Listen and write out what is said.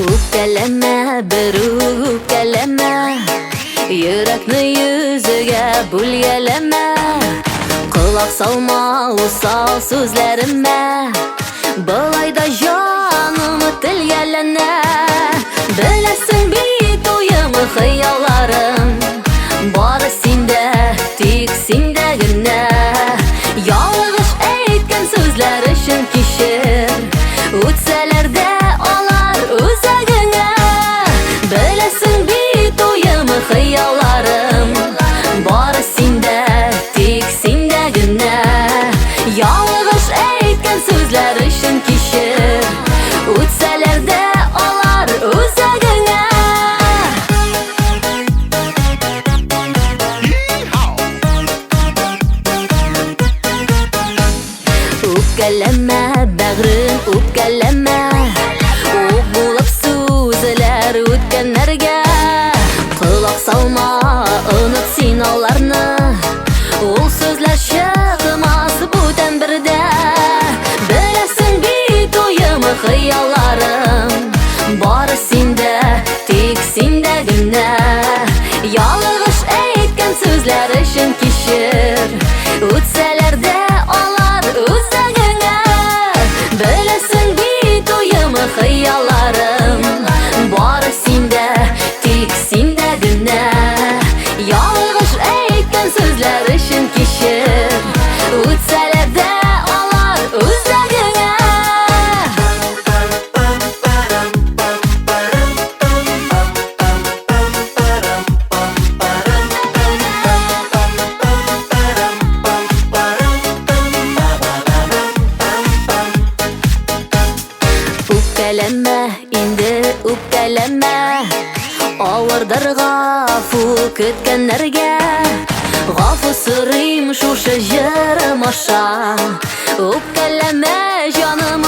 Үпкәләмә, берүк үпкәләмә, йөрәкне йөзегә бүлгәләмә. Колак салма усал сүзләремә, болай да җаным телгәләнә. Беләсең бит уем, хыялларым бары синдә, тик синдә генә. Ялгыш әйткән сүзләр өчен кичер, үтсәләр дә алар үзәгеңә. Беләсең бит уем, хыялларым бары синдә, тик синдә генә. Ялгыш әйткән сүзләр өчен кичер, үтсәләр дә алар үзәгеңә. Үпкәләмә, бәгърем, үпкәләмә, ук булып сүзләр үткәннәргә. Колак салма, оныт син аларны, ул сүзләр чыкмас бүтән бердә. Беләсең бит уем, хыялларым бары синдә, тик синдә генә. Ялгыш әйткән сүзләр өчен кичер, үтсәләр дә алар үзәгеңә. Беләсең бит уем, хыялларым бары синдә, тик синдә генә. Ялгыш әйткән сүзләр өчен кичер, үтсәләр дә алар үзәгеңә. Үпкәләмә инде, үпкәләмә, авырдыр гафу көткәннәргә. Гафу сорыйм шушы җырым аша. Үпкәләмә, җаным,